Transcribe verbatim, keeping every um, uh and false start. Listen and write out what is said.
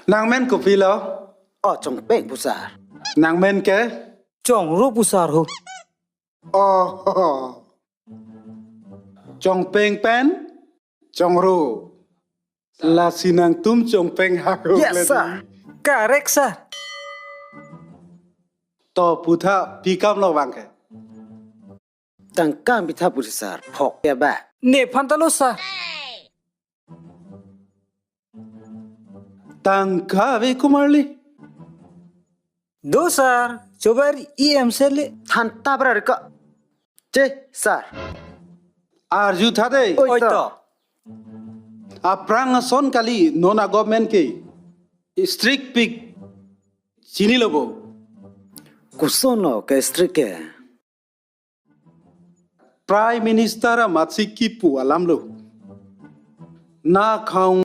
Nangmen kopilo? Oh, Chongpeng pu sir. Nangmen ke? Chongru pu sir ho. Oh, Chongpeng pen Chongru. Lasi nangtum Chongpeng hako. Yes, sir. Correct, sir. To putha pi kamlo bang ke? Tangka pitha pu sir, phok ya ba. Nephan talo sir. Tangka ave komarli? Do sir, chobar E M C le. Than ta bra rika. Che sir. Arju tha de. Oi to. Aphrang ason kali non a-government ke strict pik chinilo bo. Koson lo ke strict ke? Prime Minister amatsi kipu alam lo. Na khang